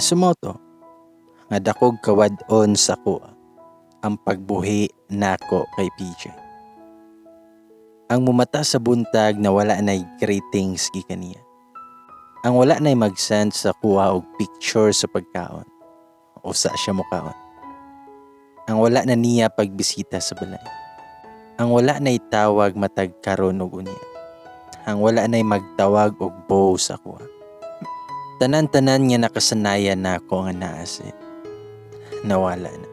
So mao to, nga dakog kawad-on sa akoa ang pagbuhi nako kay PJ. Ang mumata sa buntag na wala na'y greetings gikan niya. Ang wala na'y mag-send sa akoa og picture sa pagkaon. Usa siya mukaon. Ang wala na niya pagbisita sa balay. Ang wala na'y tawag matag karon og unya. Ang wala na'y magtawag og bo sa akoa. Tanan-tanan nga nakasanayan nako nga naa siya, nawala na.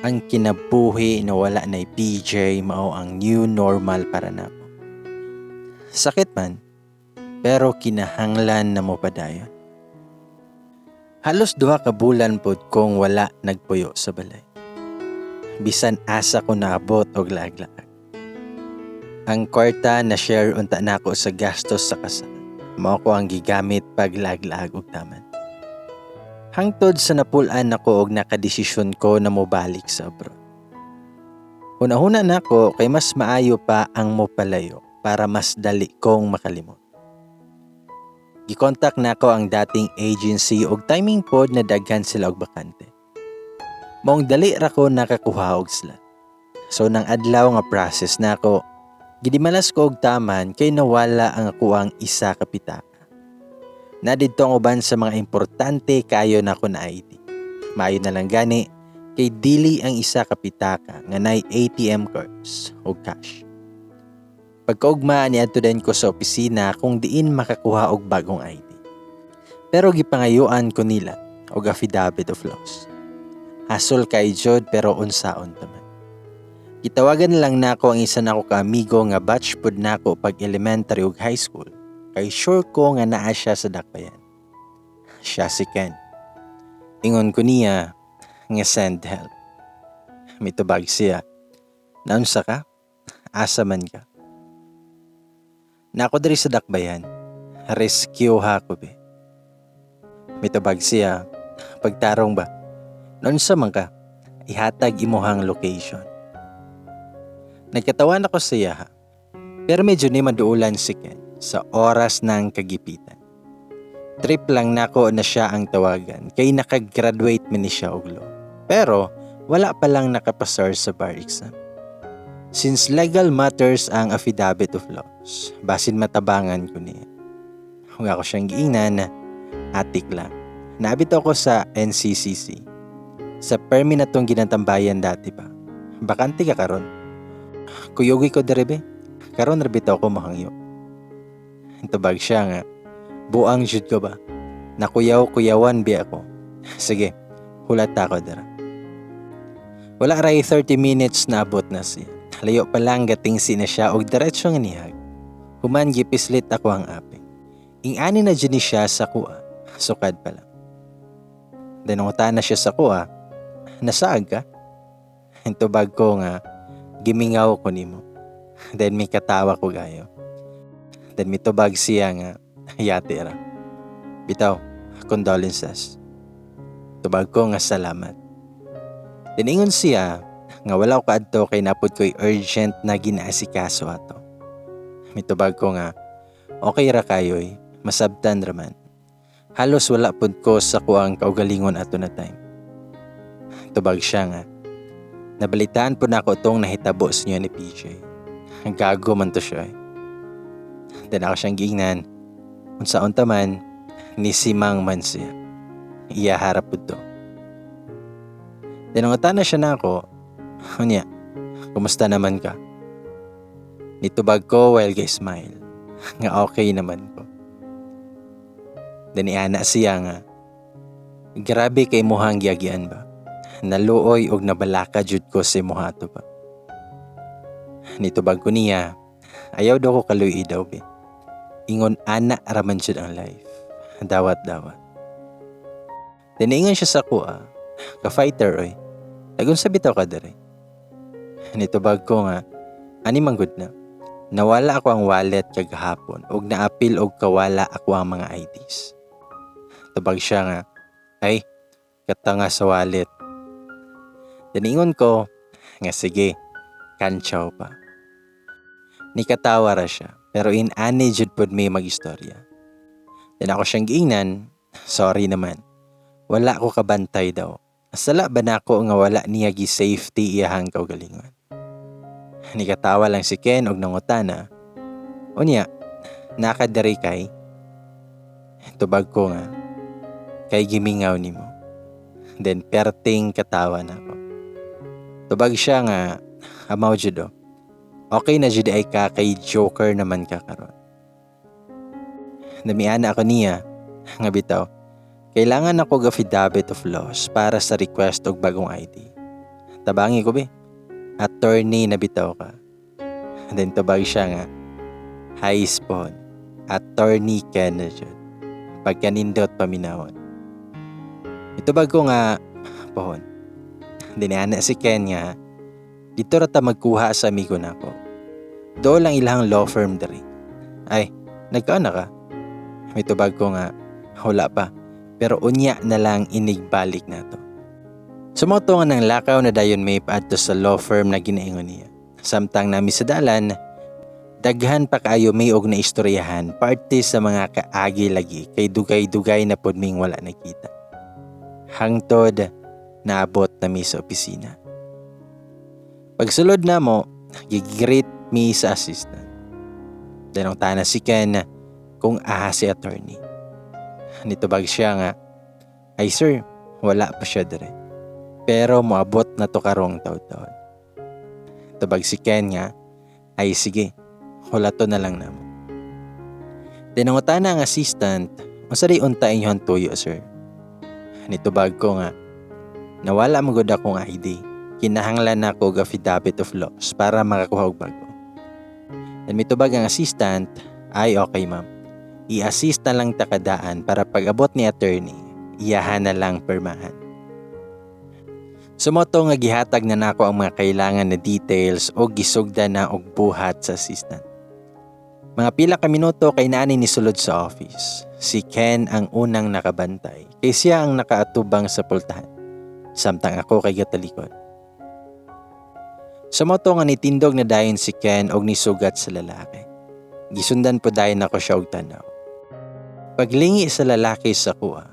Ang kinabuhi na wala na'y PJ mao ang new normal para nako. Sakit man, pero kinahanglan na mopadayon. Halos 2 ka bulan pod kong wala nagpuyo sa balay. Bisan asa ko naabot og laag-laag. Ang kwarta na share unta nako sa gastos sa kasal. Mao ko ang gigamit pag laag-laag og taman. Hangtod sa napul-an nako og nakadesisyon ko na mobalik sa abroad. Hunahuna nako kay mas maayo pa ang mopalayo para mas dali kong makalimot. Gikontak nako ang dating agency og timing pod na daghan sila og bakante. Maong dali ra ko nakakuha og slot. So nang adlaw nga process nako, gidimalas ko og taman kay nawala ang akoang isa ka pitaka. Na didto ang uban sa mga importante kayo nako na ID. Maayo na lang gani kay dili ang isa ka pitaka nga nay ATM cards o cash. Pagkaugma, niadto din ko sa opisina kung diin makakuha og bagong ID. Pero gipangayuan ko nila og affidavit of loss. Hasol kay jud, pero unsaon ta man. Gitawagan na lang nako ang isa nako ka amigo nga batch pud nako pag elementary ug high school kay sure ko nga naa siya sa Dakbayan. Siya si Ken. Ingon ko niya nga send help. Mitubag siya. "Naunsa ka? Asa man ka?" "Naa ko diri sa Dakbayan. Rescue ha ko be." Mitubag siya. "Pagtarong ba? Naunsa man ka? Ihatag imuhang location." Nagkatawan ako sa iya. Pero medyo ni maduulan si Ken sa oras ng kagipitan. Trip lang nako na siya ang tawagan kay nakagraduate man ni siya og law. Pero wala pa lang nakapasar sa bar exam. Since legal matters ang affidavit of loss, basin matabangan ko niya. Kung ako siyang giingnan, atik lang. Naa bitaw ko sa NCCC. Sa permi na tong ginatambayan dati pa. Bakante ka karon? Kuyugi ko diri be. Karon ra bitaw ko mohangyo. Tubag siya nga, "Buang jud ko ba? Nakuyaw-kuyawan bi ako. Sige, hulat ako dira." Wala ray 30 minutes, naabot na siya. Layo pa lang gatingsi na siya og diretso nga nihag. Human gipislit ako ang aping. Ing-ani na jud ni siya sa akoa, sukad pa lang. Then na siya sa akoa, "Nasaag ka?" Tubag ko nga, "Gimingaw ko nimo." Then may katawa ko gayo. Then mitubag siya nga, "Yati ra. Bitaw, condolences." Tubag ko nga salamat. Then ingon siya nga wala ko kaadto kay naa pod ko'y urgent na ginaasikaso ato. Mitubag ko nga, okay ra kayoy, masabtan ra man. Halos wala pud ko sa akoang kaugalingon ato na time. Tubag siya nga, "Nabalitaan po nako tong nahitabo sa inyo ni PJ. Gago man to siya eh." Then ako siyang giingnan, unsaon ta man, ni simang man siya. Iya harap pud to. Then na siya nako, "Unya, kumusta naman ka?" Nitubag ko while gay smile, nga okay naman ko. Then iana siya nga, "Grabe kay imuhang giagian ba. Naluoy og nabalaka jud ko sa imuha to ba." Nitubag ko niya, ayaw daw ko kaluy daw be. Ingon ana raman jud ang life. Dawat-dawat. Then ingon siya sa akoa, "Ka-fighter oy. Nagunsa bitaw ka diri?" Nitubag ko nga, ani man gud na. Nawala ako ang wallet kagahapon og naapil og kawala ako ang mga IDs. Tubag siya nga, "Ay, katanga sa wallet." Then ingon ko nga sige, kantsaw pa. Nikatawa ra siya, pero in-ani jud pod may magistorya. Then ako siyang giingnan, sorry naman. Wala ko kabantay daw. Sala ba nako nga wala niya gi-safety iyahang kaugalingon? Nikatawa lang si Ken og nangutana, "Unya, nakadiri kay?" Tubag ko nga, "Kay gimingaw nimo." Then perting katawa nako. Tubag siya nga, "Amaw jud oh. Okay na jud ay ka kay joker naman ka karon." Namiana ako niya nga bitaw, kailangan ako og affidavit of loss para sa request og bagong ID. Tabangi ko be. Attorney na bitaw ka. Then tubag siya nga, "Hi Spawn, Attorney Ken na jud. Pagkanindot paminawon." Itubag ko nga, "Pohon." Then si Ken nga, "Dito ra ta magkuha sa amigo nako. Dool lang ilang law firm diri. Ay, nagkaon na ka?" Mitubag ko nga, "Wala pa. Pero unya na lang inigbalik nato." So mao to nga nanglakaw na dayon mi paadto sa law firm na ginaingon niya. Samtang nami sa dalan, daghan pa kaayo mi og naistoryahan parte sa mga kaagi lagi kay dugay-dugay na pod ming wala nakita. Hangtod naabot na mi sa opisina. Pagsulod namo, gi-greet mi sa assistant. Then nangutana si Ken kung aha si attorney. Nitubag siya nga, "Ay sir, wala pa siya dire. Pero moabot na to karong taud-taud." Tubag si Ken nga, "Ay sige, hulaton na lang namo." Then nangutana ang assistant, "Unsa day unta inyong tuyo, sir?" Nitubag ko nga, "Nawala man gud akong ID. Kinahanglan nako og affidavit of loss para makakuha og bago." Then mitubag ang assistant, "Ay okay ma'am. I-assist na lang ta ka daan para pag-abot ni attorney, iyahan na lang permahan." So mao to nga gihatag na nako ang mga kailangan na details o gisugdan na og buhat sa assistant. Mga pila ka minuto kay naa ni nisulod sa office. Si Ken ang unang nakabantay kay siya ang nakaatubang sa pultahan. Samtang ako kay gatalikod. Sa mao to nga nitindog na dayon si Ken og nisugat sa lalaki. Gisundan po dayon ako siya og tanaw. Paglingi sa lalaki sa kuha,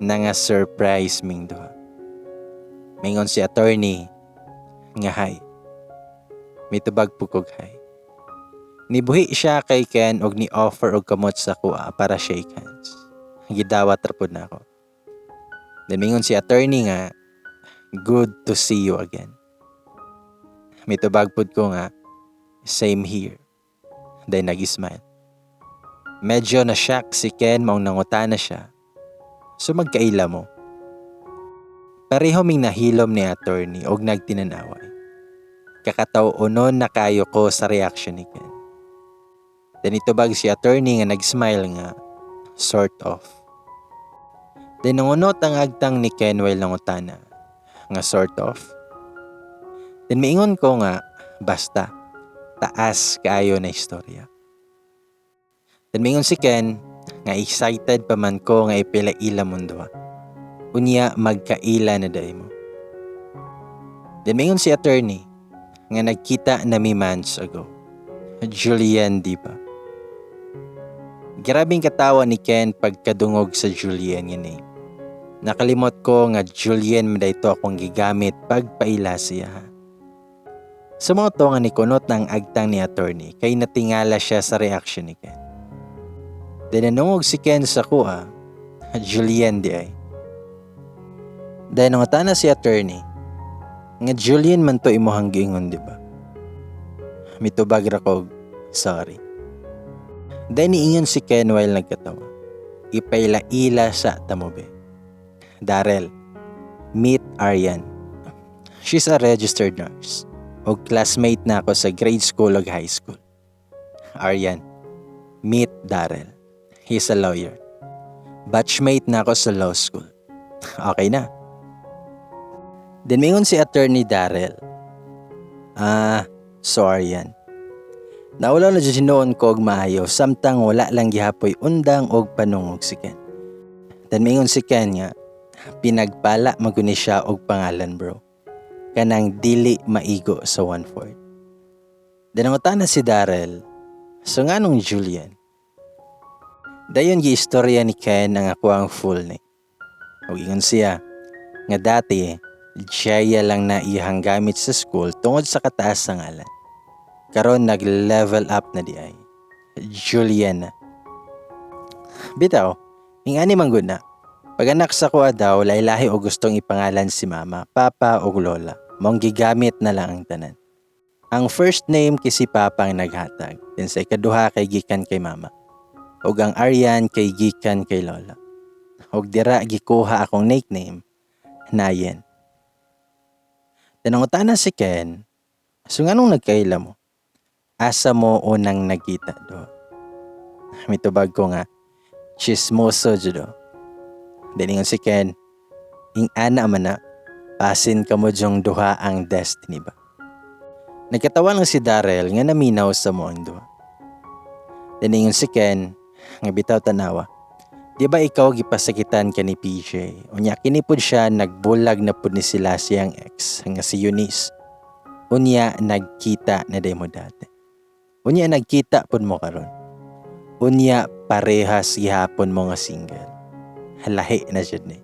nga surprise ming duha. Mingon si attorney nga, "Hi." Mitubag po kog, "Hi." Nibuhi siya kay Ken og ni-offer og kamot sa kuha para shake hands. Gidawat ra pud nako. Then mingon si attorney nga, "Good to see you again." Mitubag pud ko nga, "Same here." Then nag-smile. Medyo na-shock si Ken maong nangutana siya, "So magkaila mo?" Pareho ming nahilom ni attorney og nagtinanaway. Kakataw-onon na kayo ko sa reaction ni Ken. Then itubag si attorney nga nag-smile nga, "Sort of." Then nangunot ang agtang ni Ken while nangutana nga, "Sort of?" Then miingon ko nga, "Basta, taas kaayo na istorya." Then mingon si Ken nga excited pa man ko nga ipila-ila mong duha. Unya magkaila na day mo. Then mingon si attorney nga nagkita na mi months ago. Julian, di ba? Grabing katawa ni Ken pagkadungog sa Julian nga name. Nakalimot ko nga Julian man to akong gigamit pagpaila siya. Sa mao to nga nikunot ng agtang ni attorney kay natingala siya sa reaction ni Ken. Then nanungog si Ken sa kuha, "Julian di ay?" Then nangutana si attorney, nga "Julian man to imuhang giingon, di ba?" Mitubag ra ko, "Sorry." Then niingon si Ken while nagkatawa, "Ipaila-ila sa tamo be. Darrell, meet Aryan. She's a registered nurse. O classmate na ako sa grade school ug high school. Aryan, meet Darrell. He's a lawyer. Batchmate na ako sa law school. Okay na." Then mingon si Attorney Darrell, "Ah, so Aryan." Naulaw na jud hinuon ko og maayo samtang wala lang gihapoy undang og panungog si Ken. Then mingon si Ken nga, "Pinagpala maguni siya og pangalan, bro. Kanang dili maigo sa 1/4." Then nangutana si Darrell, "So nganong Julian?" Dayon giistorya ni Ken ang ako ang full name. Ug ingon siya nga dati Jaya lang na iyang gamit sa school tungod sa kataas sa ngalan. Karon nag-level up na diay. Julian na. Bitaw, ing-ani man gud na. Pag-anak sa kuha daw, lahi-lahi og gustong ipangalan si mama, papa o lola. Maong gigamit na lang ang tanan. Ang first name kay si papa ang naghatag. Then sa ikaduha kay gikan kay mama. Ug ang Aryan kay gikan kay lola. Ug dira gikuha akong nickname, Nayen. Nangutana si Ken, "So nganong nagkaila mo? Asa mo unang nagkita do?" Mitubag ko nga, "Chismoso jud." Then ingon si Ken, "Ing-ana man na, pasin kamo dyong duha ang destiny ba?" Nagkatawa lang si Darrell nga naminaw sa among duha. Then ingon si Ken, nga bitaw tanawa. "Di ba ikaw gipasakitan ka ni PJ? Unya kini pud siya, nagbulag na pud ni sila siyang ex nga si Eunice. Unya nagkita na day mo dati. Unya nagkita pud mo karon. Unya parehas gihapon mo nga single. Lahi na jud ni."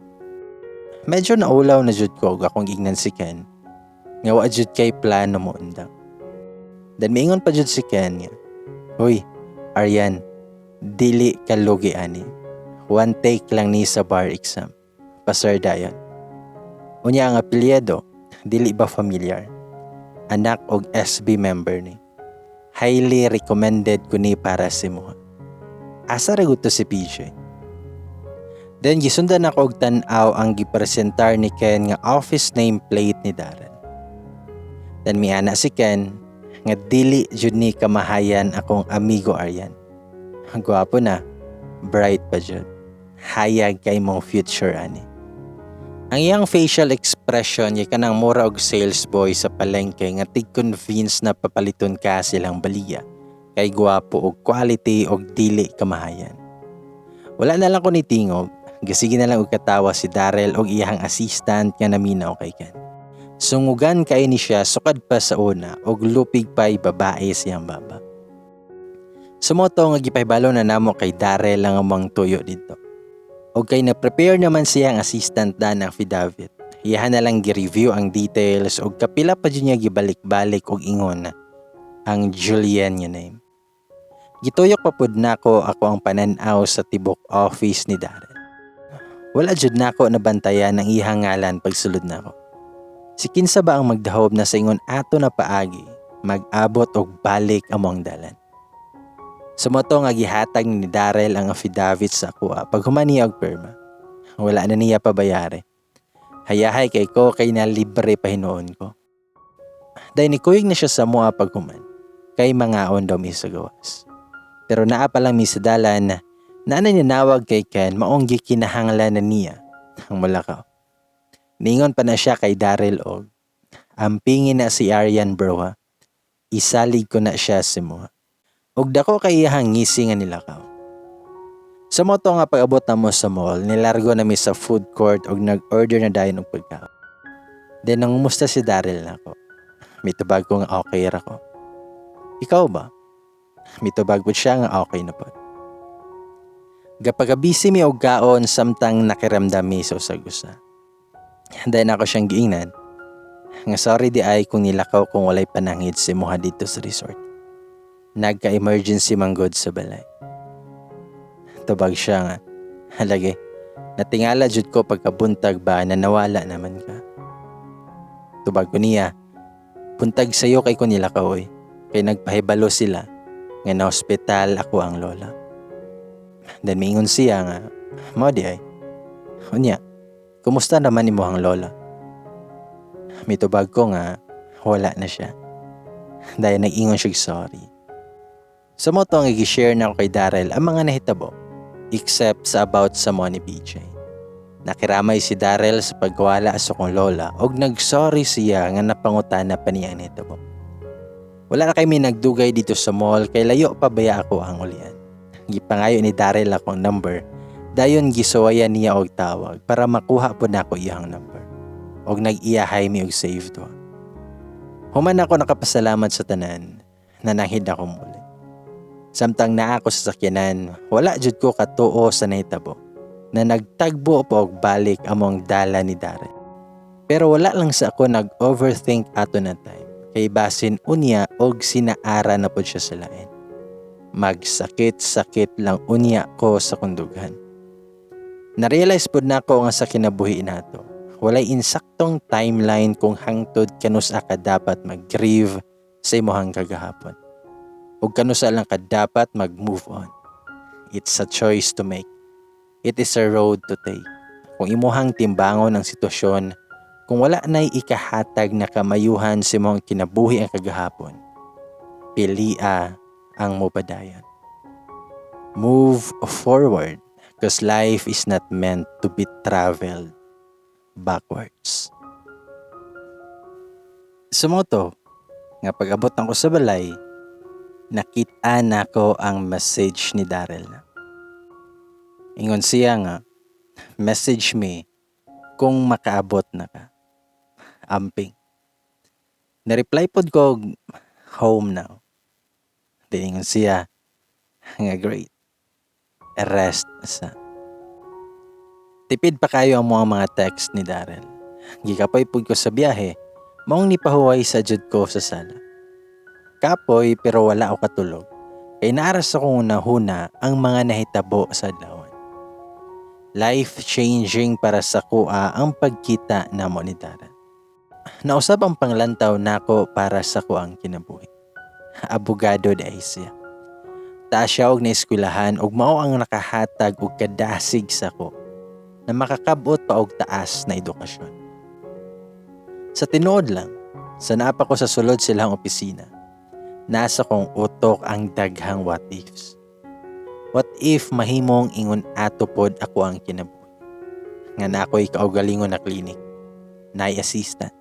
Medyo naulaw na jud ko og akong gingnan si Ken nga wa jud kay plano mo undang. Then miingon pa jud si Ken nga, "Hoy, Aryan, dili ka lugi ani. One take lang ni sa bar exam. Pasar dayon. Unya ang apelyido, dili ba familiar? Anak og SB member ni. Highly recommended ko ni para sa imo. Asa ra gud to si PJ?" Then gisundan ako og tan-aw ang gipresentar ni Ken nga office name plate ni Darren. Then miana si Ken nga dili jud ni kamahayan akong amigo Aryan. Gwapo na, bright pa jud. Hayag kay mong future ani. Ang iyang facial expression kay kanang mura og sales boy sa palengke nga tig-convince na papaliton ka silang baliya kay gwapo og quality og dili kamahayan. Wala na lang ko nitingog, gasige na lang og katawa si Darrell og iyang assistant nga naminaw kay Ken. Sungugan kay ni siya sukad pa sa una og lupig pa'y babae siyang baba. Sumoto nga gipahibalo na namo kay Darrell ang among tuyo dito. Og kay na-prepare naman siyang assistant dan ang affidavit. Iyahan na lang gi-review ang details og kapila pa jud niya gibalik-balik og ingon ang Julian nga name. Gituyok pa pud nako ako ang panan-aw sa tibok office ni Darrell. Wala jud nako nabantayan ang iyang ngalan pagsulod nako. Si kinsa ba ang magdahob na sa ingon ato na paagi, mag-abot og balik among dalan? Sumoto nga gihatag ni Darrell ang affidavit sa akuha paghuman niya og pirma. Wala na niya pabayari. Hayahay kay ko kay na libre pa hinuon ko. Dahil nikuyog na siya sa mua paghuman, kay mangaon daw mi sa gawas. Pero naa pa lang mi sa dalan, naa na ninawag kay Ken maong gikinahanglan na niya ang mulakaw. Ningon pa na siya kay Darrell og, "Ampingin na si Aryan, bro, ha. Isalig ko na siya sa imo." Og dako kay iyahang ngisi nga nilakaw. Sa moto nga pag-abot na mo sa mall, nilargo na mi sa food court og nag-order na dayon og pagkaon. Then nangumusta si Darrell nako. Mitubag ko nga okay ra ko. "Ikaw ba?" Mitubag pud siya nga okay na pod. Gapagabisi mi og kaon samtang nakiramdam mi sa usag usa. Then ako siyang giingnan nga sorry di ay kung nilakaw kung walay panangid sa imuha dito sa resort. Nagka-emergency man gud sa balay. Tubag siya nga, "Halagi, natingala jud ko pagkabuntag ba na nawala naman ka." Tubag ko niya, "Buntag sayo kay ko nilakaw oy, kay nagpahibalo sila nga na ospital ako ang lola." Then miingon siya nga, "Mao di ay. Unya, kumusta naman imo ang lola?" Mitubag ko nga, wala na siya. Dahil nag-ingon siya sorry. Sa moto ang i-share na ako kay Darrell ang mga nahitabo, except sa about sa mo ni PJ. Nakiramay si Darrell sa pagwala sa kong lola og nagsorry siya nga napangutana pa niya ang nahitabo. Wala na kami nagdugay dito sa mall kay layo pa baya ako ang ulian. Gipangayo ni Darrell akong number. Dayon gisuwayan niya og tawag para makuha po nako iyang number. Og nag-iyahay mi og save to. Human ako nakapasalamat sa tanan, nanahid ako muli. Samtang naa ako sa sakyanan, wala jud ko katuo sa nahitabo. Na nagtagbo pa og balik among dala ni Darrell. Pero wala lang sa ako nag-overthink ato na time. Kay basin unya og sinaara na pod siya sa lain. Magsakit-sakit lang unya ko sa kundughan. Na-realize pod nako nga sa kinabuhi nato, walay insaktong timeline kung hangtod kanusa ka dapat mag-grieve sa imuhang kagahapon. Ug kanusa lang ka dapat mag-move on. It's a choice to make. It is a road to take. Kung imuhang timbangon ang sitwasyon, kung wala na'y ikahatag na kamayuhan sa imong kinabuhi ang kagahapon, pilia ang mopadayon. Move forward because life is not meant to be traveled backwards. Sumoto, nga pag-abot ko sa balay, nakita nako ang message ni Darrell na. Ingon siya nga, "Message me kung makaabot na ka. Amping." Na-reply pod ko, "Home now." Ingon siya nga, "Great. Rest sa." Tipid pa kayo ang mga text ni Darrell. Gikapoy pud ko sa biyahe, maong nipahuway sa jud ko sa sala. Kapoy pero wala ako katulog. Kay naa ra sa akong hunahuna ang mga nahitabo sa adlawan. Life-changing para sa akoa ang pagkita namo ni Darrell. Nausab ang panglantaw nako para sa akoang kinabuhi. Abogado diay siya. Taas siya og naeskwelahan ug mao ang nakahatag og kadasig sa ako na makakabot pa og taas na edukasyon. Sa tinuod lang, sa naa pa ko sa sulod sa ilang opisina, nasa kong utok ang daghang what ifs. What if mahimong ingon ato pod ako ang kinabuhi? Nga naa ko'y kaugalingon na clinic, naay assistant,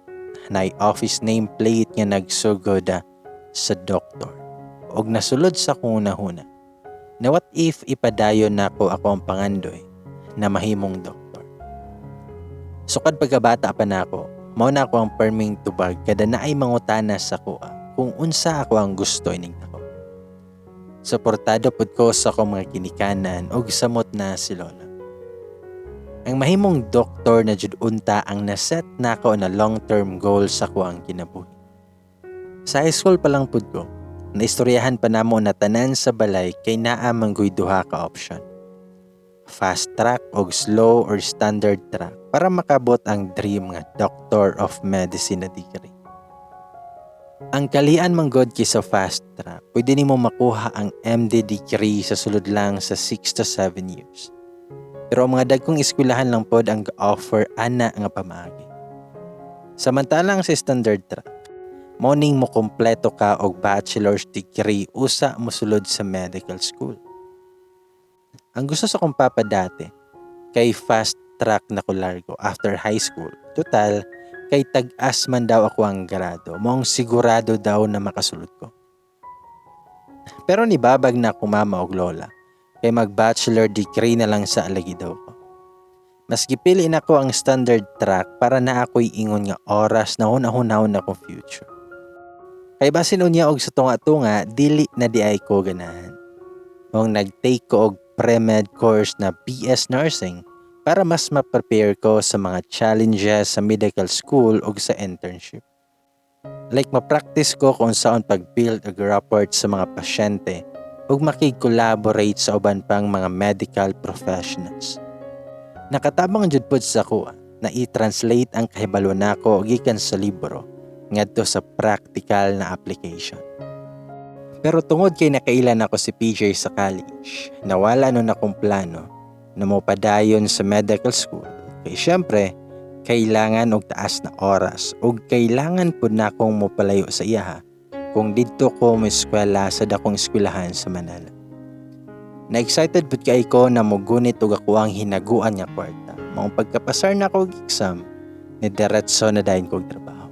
naay office nameplate nga nagsugod sa doktor. Og nasulod sa akong hunahuna na what if ipadayon nako ako ang pangandoy na mahimong doktor. Sukad pagkabata pa nako, mao na ako ang perming tubag kada naay mangutana sa akoa kung unsa ako ang gusto inig nako. Suportado pud ko sa akong mga ginikanan ug samot na si Lola. Ang mahimong doktor na jud unta ang naset nako na long-term goal sa akoang kinabuhi. Sa high school pa lang pud ko, naistoryahan pa namo na tanan sa balay kay naa manggoy duha ka option. Fast track og slow or standard track para makabot ang dream nga Doctor of Medicine na degree. Ang kalian manggod kay sa fast track, pwede nimo makuha ang MD degree sa sulod lang sa 6 to 7 years. Pero ang mga dagkong eskwelahan lang pod ang ga-offer ana nga pamaagi. Samantalang sa standard track, mao ning mo kompleto ka og bachelor's degree usa mosulod sa medical school. Ang gusto sa akong papa dati, kay fast track na ko largo after high school. Total, kay tag-as man daw ako ang grado, maong sigurado daw na makasulod ko. Pero nibabag na ako mama og lola, kay mag-bachelor degree na lang sa alagi daw ko. Mas gipili nako ang standard track para naa ako'y ingon nga oras na hunahunahon akong future. Kay basin unya og sa tunga-tunga, dili na diay ko ganahan. Maong nag-take ko og pre-med course na BS Nursing para mas ma-prepare ko sa mga challenges sa medical school ug sa internship. Like ma-practice ko kung saan pag-build og rapport sa mga pasyente ug makig-collaborate sa uban pang mga medical professionals. Nakatabang jud pod sa akoa na i-translate ang kahibalo nako gikan sa libro ngadto sa practical na application. Pero tungod kay nakailan ako si PJ sa college, nawala nun akong plano na mopadayon sa medical school. Kay syempre, kailangan og taas na oras ug kailangan pud nakong mopalayo sa iyaha kung didto ko mo eskwela sa dakong eskwelahan sa Manila. Na-excited pud kay ko na mogunit og ako ang hinaguan nga kwarta. Maong pagkapasar nako og exam, ni diretso na dayon kog trabaho.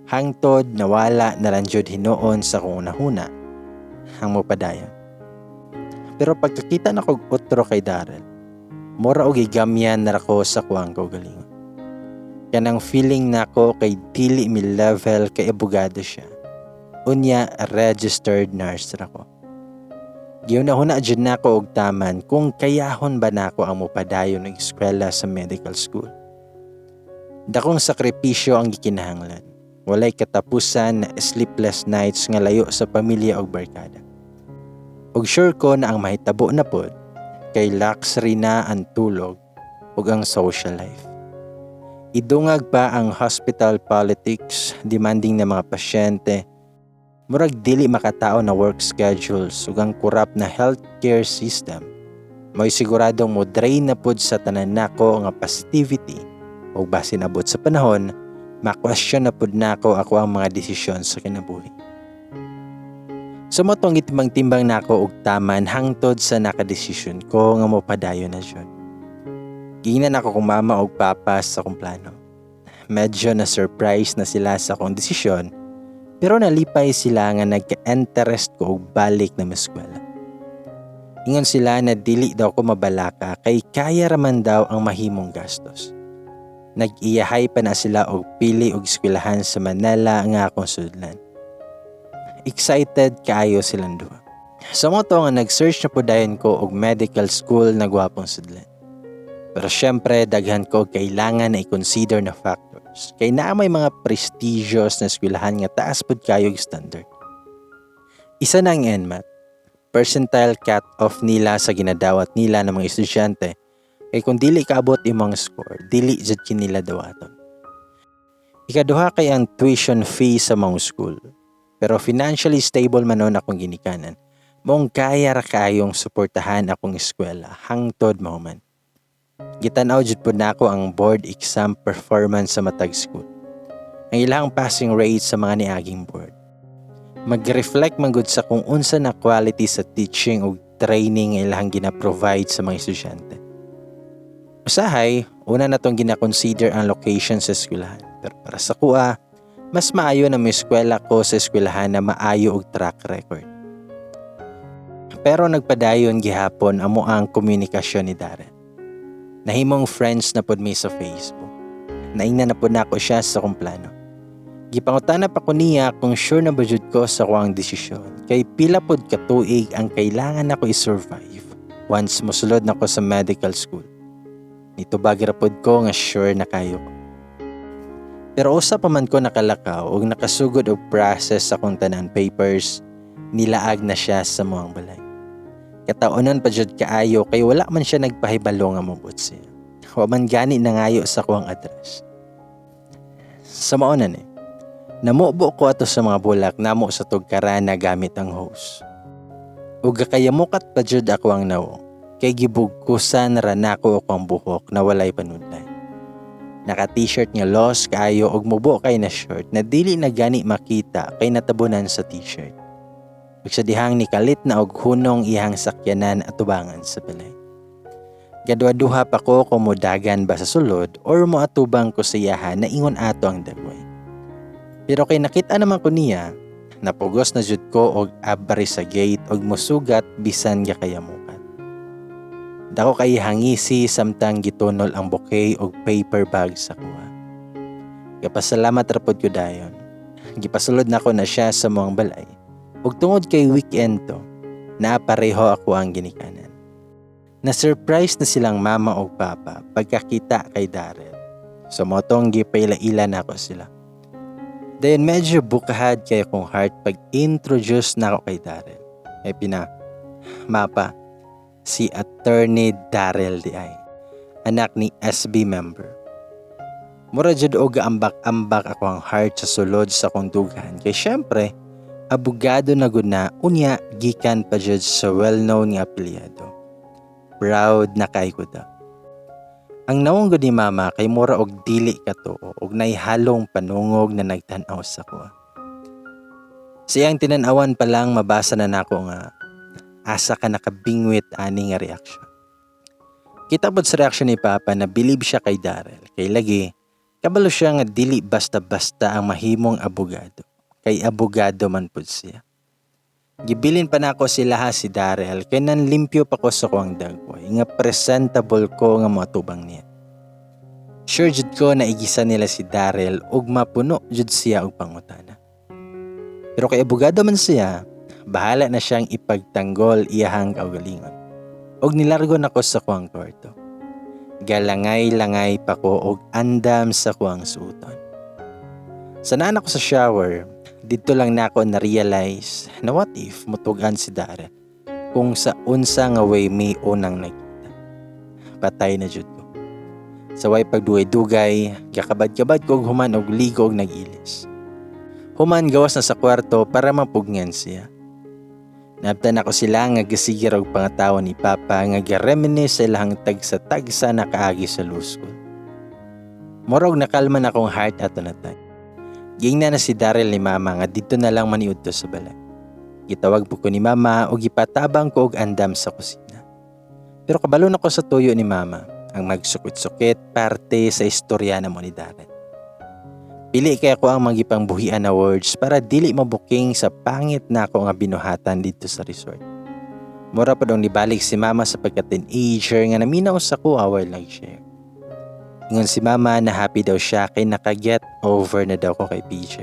Hangtod nawala na lang jud hinuon sa akong hunahuna ang mopadayon. Pero pagkakita nako og otro kay Darrell, mura og gigamyan na ra ko sa akuang kaugalingon. Kanang feeling nako kay dili mi level kay abogado siya. Unya, registered nurse ra ko. Gihuna-huna jud nako og taman kung kayahon ba nako ang mopadayon og eskwela sa medical school. Dakong sakripisyo ang gikinahanglan. Walay katapusan na sleepless nights nga layo sa pamilya og barkada. Og sure ko na ang mahitabo na pod kay luxury na ang tulog ug ang social life. Idungag pa ang hospital politics, demanding na mga pasyente, murag dili makatao na work schedules ug ang corrupt na healthcare system. Mo'y siguradong mo drain na pod sa tanan nako nga positivity ug basin abot sa panahon, ma-question na pod nako ako ang mga desisyon sa kinabuhi. So mao tong gitimbang-timbang nako og taman hangtod sa nakadesisyon ko nga mopadayon na jud. Giingnan nako akong mama og papa sa akong plano. Medyo na surprise na sila sa akong desisyon, pero nalipay sila nga nagka-interest ko og balik na eskwela. Ingon sila na dili daw ko mabalaka kay kaya raman daw ang mahimong gastos. Nag-iyahay pa na sila og pili og eskwelahan sa Manila nga akong sudlan. Excited kaayo silang duha. Sa mao to nga nag-search na po dayon ko og medical school na gwapong sudlan. Pero syempre, daghan ko kailangan na i-consider na factors. Kay naa may mga prestigious na eskwelahan nga taas pud kayo og standard. Isa na ang NMAT. Percentile cut-off nila sa ginadawat nila ng mga estudyante kay kung dili kaabot imong score, dili jud kinila dawaton. Ikaduha kay ang tuition fee sa mga school. Pero financially stable man nun akong ginikanan. Maong kaya ra kayong suportahan akong eskwela hangtod mahuman. Gitan-aw jud pud nako ang board exam performance sa matag school. Ang ilang passing rate sa mga niaging board. Mag-reflect man gud sa kung unsa na quality sa teaching ug training nga ilang gina-provide sa mga estudyante. Usahay, una na tong gina-consider ang location sa eskwelahan. Pero para sa kuha, mas maayo na may eskwela ko sa eskwelahan na maayo og track record. Pero nagpadayon gihapon amo ang komunikasyon ni Darren. Nahimong friends na pod mi sa Facebook. Naingnan na pod nako siya sa akong plano. Gipangutana pa ko niya kung sure na ba jud ko sa kuang desisyon. Kay pila pod katuig ang kailangan nako i-survive once mosulod nako sa medical school. Nitubag ra pod ko nga sure na kayo ko. Pero usa pa man ko nakalakaw ug nakasugod og process sa akong tanan papers, nilaag na siya sa among balay. Kataonon pa jud kaayo kay wala man siya nagpahibalo nga mobot siya. Wa man gani nangayo sa kuang address. Sa mao na ni, namubo ko ato sa mga bulak namo sa tugkaran na gamit ang hose. Ug gakayamukat pa jud ako ang nawong kay gibugkusan ra nako ako ang buhok na walay panudlay. Naka t-shirt nga los kaayo og mubo kay na short na dili na gani makita kay natabunan sa t-shirt. Ug sa dihang nikalit na og hunong iyang sakyanan atubangan sa balay. Gadwa-duha pa ko kung modagan ba sa sulod or moatubang ko sa iyaha na ingon ato ang dagway. Pero kay nakita naman ko niya, napugos na jud ko og abri sa gate og mosugat bisan gakayamukat. Dako kay hangisi samtang gitunol ang bouquet og paper bag sa kuha. Gapasalamat ra pod ko dayon. Gipasulod nako na siya sa among balay. Ug tungod kay weekend to, napareho ako ang ginikanan. Na-surprise na silang mama og papa pagkakita kay Darrell. So mao tong gipaila-ila nako sila. Dayon medyo bukahad kay akong heart pag introduce nako kay Darrell. Ay pina, mapa, si Attorney Darrell di ay, anak ni SB member. Mura jud og ambak-ambak ako ang heart sa sulod sa akong dughan kay syempre, abogado na gud na unya gikan pa jud sa well-known nga apelyado. Proud na kay ko da. Ang nawong gud ni mama kay mura og dili katuo og naihalong panungog na nagtan-aw sa kuha. Siyang tinan-awan pa lang mabasa na nako nga asa ka nakabingwit ani nga reaksyon. Kita pod sa reaksyon ni Papa na believe siya kay Darrell. Kay lagi, kabalo siya nga dili basta-basta ang mahimong abogado. Kay abogado man pod siya. Gibilin pa nako sila ha si Darrell kay nanlimpyo pa ko sa kuang dagway nga presentable ko nga moatubang niya. Sure jud ko na igisa nila si Darrell ug mapuno jud siya og pangutana. Pero kay abogado man siya, Bahala na siyang ipagtanggol iyahang kaugalingon. Og nilargo nako sa kuang kwarto. Galangay-langay pa ko og andam sa kuang suoton. Sa naan ako sa shower, didto lang nako na-realize na what if mutugan si Darrell kung sa unsa nga way may unang nagkita. Patay na jud ko. Sa way pagdugay-dugay, gakabad-kabad ko og human og ligo og nag-ilis. Human, gawas na sa kwarto para mapugngan siya. Naabtan ako sila nga gasigir og pangatawa ni Papa nga ga-reminisce sa ilahang tagsa-tagsa na kaagi sa law school. Murag nakalma na akong heart ato na time. Giingnan na si Daryl ni Mama nga didto na lang maniudto sa balay. Gitawag po ko ni Mama og gipatabang ko og andam sa kusina. Pero kabalo na ko sa tuyo ni Mama ang magsukit-sukit parte sa istorya namo ni Darrell. Pili kay ako ang magipangbuhian na words para dili mabuking sa pangit na ako nga binuhatan didto sa resort. Mura pa dong nibalik si Mama sa pagka-teenager nga naminaw sa ko while nag-share. Ingon si Mama na happy daw siya kay naka-get over na daw ko kay PJ.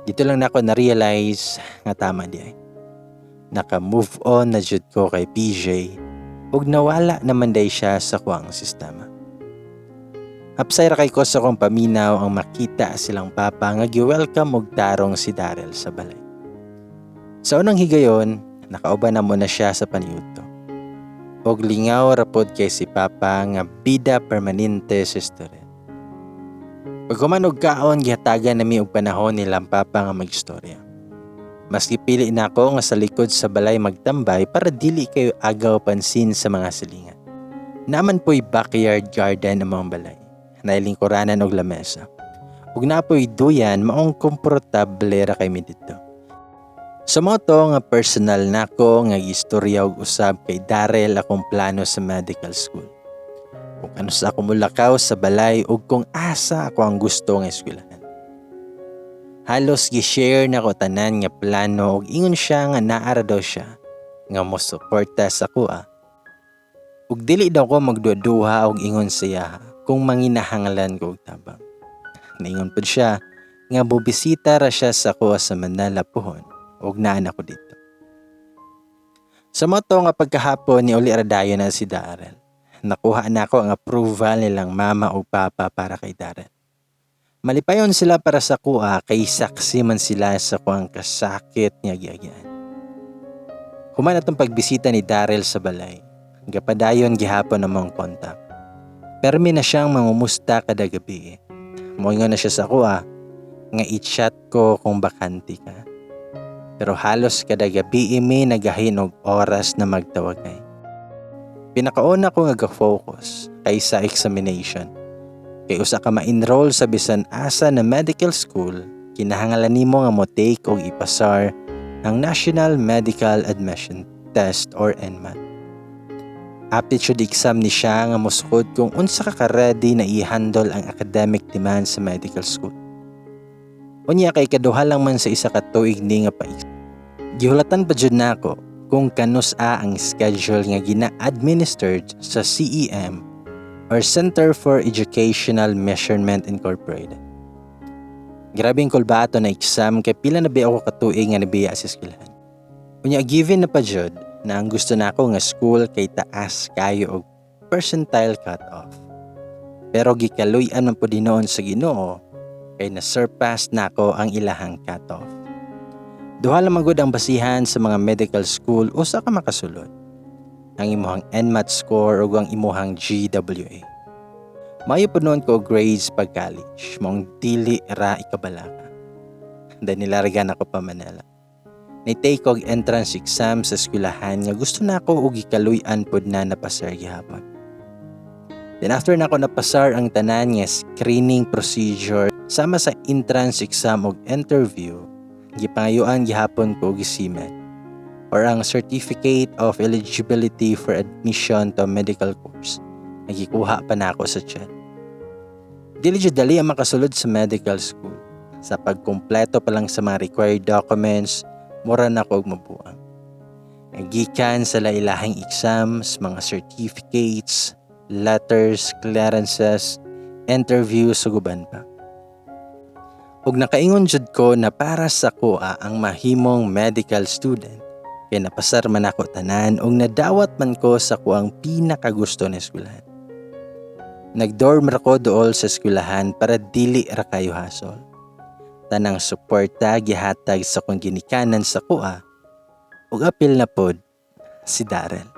Didto lang nako na-realize nga tama di ay. Naka-move on na jud ko kay PJ ug nawala naman day siya sa kuang sistema. Hapsay ra kay ko sa akong paminaw ang makita silang papa nga gi-welcome og tarong si Darrell sa balay. Sa unang higayon, nakauban na mo na siya sa paniudto. Og lingaw rapod kay si Papa nga bida permanente sa istorya. Pag human og kaon, gihatagan nami og panahon nilang papa nga magistorya. Mas gipili na ako nga sa likod sa balay magtambay para dili kayo agaw pansin sa mga silingan. Naman po'y backyard garden ang mga balay. Nailingkuranan og lamesa. Ug napoy duyan, maong komportable ra kay mi didto. Sa mao to nga personal nako nga istorya og usab kay Darrell akong plano sa medical school. Kung ano sa ako mulakaw sa balay ug kung asa ako ang gusto nga eskwelahan. Halos gi-share nako tanan nga plano ug ingon siya nga naara daw siya nga mo suporta sa kuha. Ug dili daw ko magduha-duha og ingon siya kung manginahanglan ko og tabang. Naingon pud siya nga bubisita ra siya sa kuha sa Manila puhon ug naan ako didto. Sa mao to nga pagkahapon, ni uli ra dayon na si Darrell. Nakuha na ako ang approval nilang mama o papa para kay Darrell. Malipayon sila para sa kuha kay saksi man sila sa kuang kasakit nga giagyan. Human atong pagbisita ni Darrell sa balay, gapadayon gihapon ang among kontak. Permi na siyang mangumusta kada gabi. Moingon na siya sa kuha nga i-chat ko kung bakante ka. Pero halos kada gabi imi nagahin og oras na magtawagay. Pinakauna ko nga ga-focus kay sa examination. Kay usa ka ma-enroll sa bisan asa na medical school, kinahanglan nimo nga mo take og ipasar ang National Medical Admission Test or NMAT. Aptitude exam ni siya nga mosukod kung unsa ka ka-ready na i-handle ang academic demand sa medical school. Unya kay kaduha lang man sa isa ka tuig ni nga pa. Gihulatan pa jud nako kung kanus-a ang schedule nga gina-administered sa CEM or Center for Educational Measurement Incorporated. Grabe ang kulbato na exam kay pila na ba ako katuig nga nabiya sa eskwelahan. Unya given na pa jud na ang gusto nako nga school kay taas kayo og percentile cut-off. Pero gikaluy-an man pud hinuon sa Ginoo kay na-surpass nako ang ilahang cut-off. Duha lang man gud ang basihan sa mga medical school usa ka makasulod: ang imuhang NMAT score ug ang imuhang GWA. Maayo pud noon ko grades pag college, maong dili ra ikabalaka. Then nilarga nako pa Manila. Ni-take og entrance exam sa eskwelahan nga gusto nako ug gikaluy-an pod na napasar gihapon. Then after nako napasar ang tanan nga screening procedure sama sa entrance exam ug interview, gipangayuan gihapon ko og CMED or ang Certificate of Eligibility for Admission to a Medical Course nga gikuha pa nako sa CHED. Dili jud dali ang makasulod sa medical school. Sa pagkumpleto pa lang sa mga required documents, mura na ko og mabuang. Gikan sa lailahing exams, mga certificates, letters, clearances, interviews, ug uban pa. Ug nakaingon jud ko na para sa akoa ang mahimong medical student kay napasar man ako tanan ug nadawat man ko sa akoang pinakagusto na eskwelahan. Nagdorm ra ko duol sa eskwelahan para dili ra kayo hasol. Tanang suporta gihatag sa akong ginikanan sa akoa ug apil na pod si Darrell.